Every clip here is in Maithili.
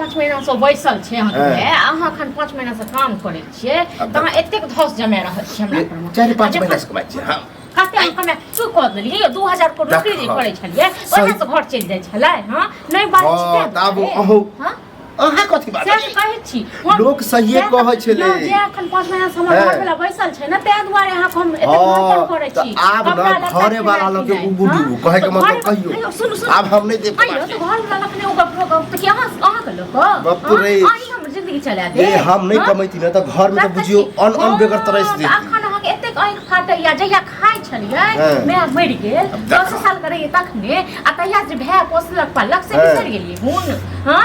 5 महीना से बैसल छै अहाँके हँ। भाय, आ अहाँ एखन 5 महीना से काम करै छियै आब तऽ अहाँ एतेक धस जमा रहल छी हमरा परमे। 4-5 आ महीना जखन से कमाइ छियै हम। कते अहाँ कमाय की कऽ देलियै यौ 2000 पर नौकरी जे देखऽ। करै छलियै सही। ओहिना से घर चलि जाइ छलै। हँ नहि बात हँ, तऽ आब अहूँ हँ अहाँ कथी बात सएह तऽ कहै छी हम। लोक सहिए सएह तऽ- कहै छलै। यौ, जे एखन 5 महीना से हमर हैं। घर वाला बैसल छै ने ताहि दुआरे अहाँके हम एतेक हँ, नौकर करै तऽ छी। आब ने कपड़ा लत्ता घरे वाला खेनाइ लऽ के पिनाइ, उगू हँ? डूबू, कहैके तऽ मतलब घरे- कहियौ। अयौ, सुनू सुनू। आब हम नहि देब अयौ, तऽ घर वाला लखने ओ गप गप तऽ की अहाँ अहाँके लऽ कऽ गप हँ? रे। अहीं हमर जिंदगी चला ये देब। हम नहि हँ? कमैती ने तऽ घर में तऽ तब बुझियौ की? अन अन बेगर तरस हँ, तऽ जेती। अखन अहाँके एतेक आँखि फाटैया जहिया खाइ छलियै हँ। माय मरि गेल अब 10 देखा। साल के रहियै तखने आ तहिया जे भाय पोसलक पालक से हँ। बिसरि गेलियै हुन। हँ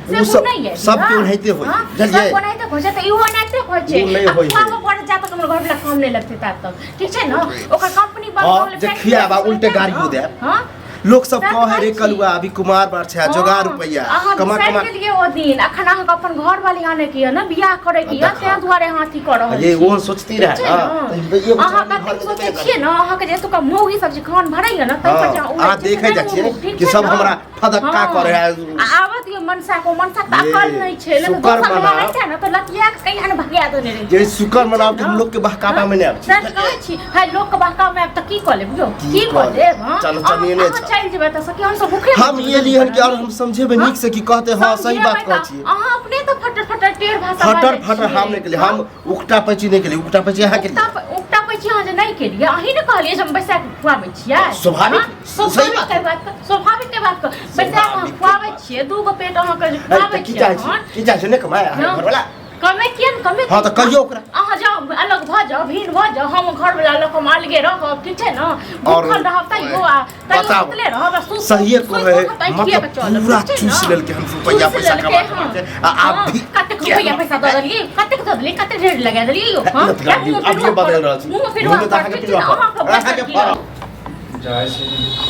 से उ गुण सब- नहि अछि सबके ना? ओनाहिते होइ, हँ? बुझलियै? सब ओनाहिते होइ छै तऽ इहो ओनाहिते होइ छै। उ नहि आ होइ है। खुआबऽ पड़त जा तक हमर घरवला काम नहि लगतै ता तक, ठीक छै ने? ओकर कंपनी बंद हँ, भऽ गेलै, जे फैक्ट्री खियाब आ बंद भऽ उल्टे गेलै, गाड़ियो हँ? देब। हँ? लोक सब सएह कहे रे कहै छी। कलुआ अभी कुमार बार छै जोगार रुपैआ अहाँ कमा बिसरि कमा गेलियै ओ दिन। अखन अहाँके अपन घर वाली आनै के यऽ ने, बियाह करे के यऽ, देखा। ताहि दुआरे अहाँ अथी कऽ रहल ये छी। ओहो सोचती ठीक रहे छै ना, ने? तऽ एगो अहाँ चाली घर कतेक में सोचै देबे छियै ने, अहाँके जे एतुका मौगी सब जे कान भरैया ने, ताहि पर जे हँ, अहाँ उड़ै अहाँ छियै से देखै नहि जाइ छियै उड़ू, ठीक कि छै सब ने? हमरा फदक्का हँ। करै है। आ आबऽ दियौ मनसा को, मनसा के तऽ ये, अकल नहि छै, नहि तऽ शुकर दोसर मनाउ। भाय रहितै ने तऽ लतिया के कहिया ने भगा देने रहितै। जे शुकर ठीक छै मनाउ कि ने? हम लोग के बहकावा में नहि आबै छी। सएह तऽ कहै छी, हाय लोक के बहकावा में आबि तऽ की कऽ लेब यौ? की की कऽ कऽ लेब? लेब? हँ? चल, अहाँ- चलिए अहाँ चल। चलि जेबै तऽ सखी हमसब भूखे हम मरि ये जेबै लिए हन कि और रानी। हम समझेबै हँ? नीक से कि कहते हँ सही बात समझेबै कहै तऽ छियै। अहाँ अपने तऽ फटर फटर टेढ़ भाषा फटर बाजै फटर छियै। हम नहि केलियै, हँ? हम उकटा पैची नहि केलियै, उकटा पैची अहाँ केलियै। उकटा पैची अहाँ जे नहि केलियै, अहीं ने कहलियै जे हम बैसा कऽ खुआबै छियै। स्वाभाविक, हँ? सही स्वाभाविक बात। के बात, स्वाभाविक के बात कह। बैसा कऽ अहाँ स्वाभाविक के खुआबै बात। छियै, 2 गो पेट अहाँके जे है, खुआबै तऽ की छियै चाहै छी? अहाँ। की चाहै छी? नहि कमाय अहाँके हँ। घरवला? कमे किया ने कमे? हँ, तऽ कहियौ ओकरा। अहाँ जाउ अलग भऽ जाउ, भिन्न भऽ जाउ, हम घरवला लऽ कऽ हम अलगे रहब, ठीक छै ने? और भूखल रहब तैयो आ तैयो बताउ। सुतले रहब आ सुत सहिए सुति कहै कऽ तऽ आँखिए मतलब के चलब, पूरा ठीक छै ने? चूस लेलकै हम रुपैआ चूस पैसा लेलकै, कमा कमा हँ। के आ आब हँ, भी कतेक रुपैआ पैसा दऽ देलियै, कतेक दऽ देलियै, कतेक रेट लगा देलियै यौ, हँ? लत गाड़ी, मुँह अभिये पिलुआ बदलि रहल छी। मुँह पिलुआ मुँह तऽ अहाँके ठीक छै ने? पिलुआ फड़ल। अहाँके अहाँके बचत फड़ल। जाइ छी।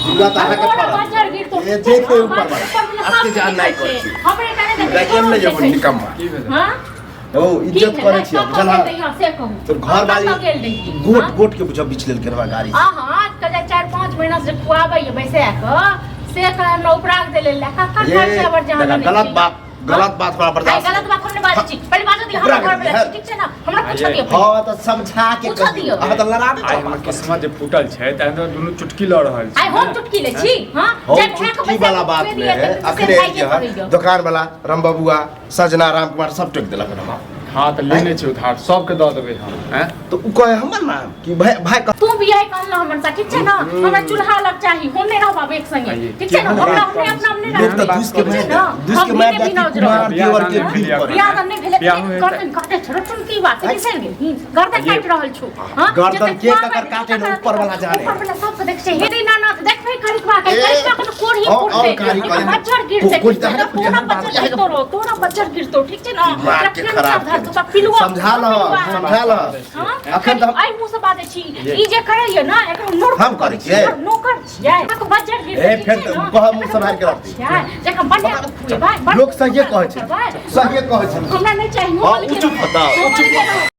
जुआ तऽ अहाँके तोरा फड़ल। बजर गिरतो। ए, देखे ऊपर वाला। ऊपर वाला अते सब जान नहि देखै करै छै। छी। हमरे कने देखै रातिमे नहि जेबो निकम्मा। की भेलै? हँ? ओ इज्जत करै छी कतऽ बुझल गेल रही से कहू? तोर घर वाली कतऽ गेल रही? गोट हँ? गोट के बुझ बीच लेलकै हमरा गाड़ी से। अहाँ कजा 4-5 महीना से खुआबै बैसा कऽ से कह हमरा उपराग देले ले कक्का ये खर्चा बर जहाँ देखा, गलत बात, गलत बात हमरा बर्दाश्त गलत बात हम नहि बाजै छी, पहिले बाजऽ दियौ उपरा हमरा घर के वाला दियौ। ठीक छै ने? हमरा पूछऽ दियौ। हँ तऽ समझा के पूछऽ कहियौ। दियौ। अहाँ तऽ लड़ा आइ देबै। हमर किस्मत जे फूटल छै तऽ हम दुनू चुटकी लऽ रहल छी। आइ हम चुटकी लै छी? हँ, हम जब भाय के चुटकी पैसा वाला बात खुए मे दियै तऽ से अखने भाइये एलियै हन, करैए। दोकान वाला राम बबुआ सजना राम कुमार सब टोकि देलक हन हमरा। हँ तऽ लेने छी उधार, सबके दऽ देबै हम। आँय? तऽ ओ कहे हमर नाम कि भाय भाय कह- तू भी यही कहल हमर सा, ठीक छै ने? हमरा चूल्हा लग चाही, हम नहि रहब आब एक संगे, आइए। ठीक छै ने? केहन हमरा बात हमरे करै अपना हम नहि लोक रहब। तऽ दुस के ठीक छै मारि ने? दुस के हम मारि भिने जाति भिनौज कुमार रहब। देवर के बियाह भीड़ दान करे। बियाह दान नहि भेलै, बियाह होय गर्दन काटे छौ चुनकी बात बिसरि गेलही? गर्दन ये- काटि रहल छौ। हँ? गर्दन जते के खुआबै ककर ने, काटे ने, तकर ऊपर वाला जाने। ऊपर वाला सबके देख छै। हेरे ना ना देखबै करिकवा के, ए, करिकवा के तऽ कोढ़ी और- और फुटतै। कारी करी। मच्छर गिरतै, कोढ़ी ठीक छै तऽ ने? तोरा मच्छर गिरतो रहो, तोरा मच्छर गिरतो, ठीक छै ने? दिमाग के रखने खराब साथ धर, केने तोरा पिलुआ समझा लह, पिलुआ। समझा लह। हँ? अखन तऽ हम- एहि मुँह से बाजै छी, ई जे करैया ने, एकर हम नौकर हम करै छियै? नौकर छियै। अहाँके बज्जर गिरतै, ए, ठीक फेर छै ने? कहब मुँह सम्हारि के नौकर रखती। छियै, जकरा बढ़िआँ के खुएबै, लोक सहिए कहै छै, करबै। सहिए कहै छै। हमरा नहि चाही, हँ, हम ओ चुप बताउ, ओ चुप।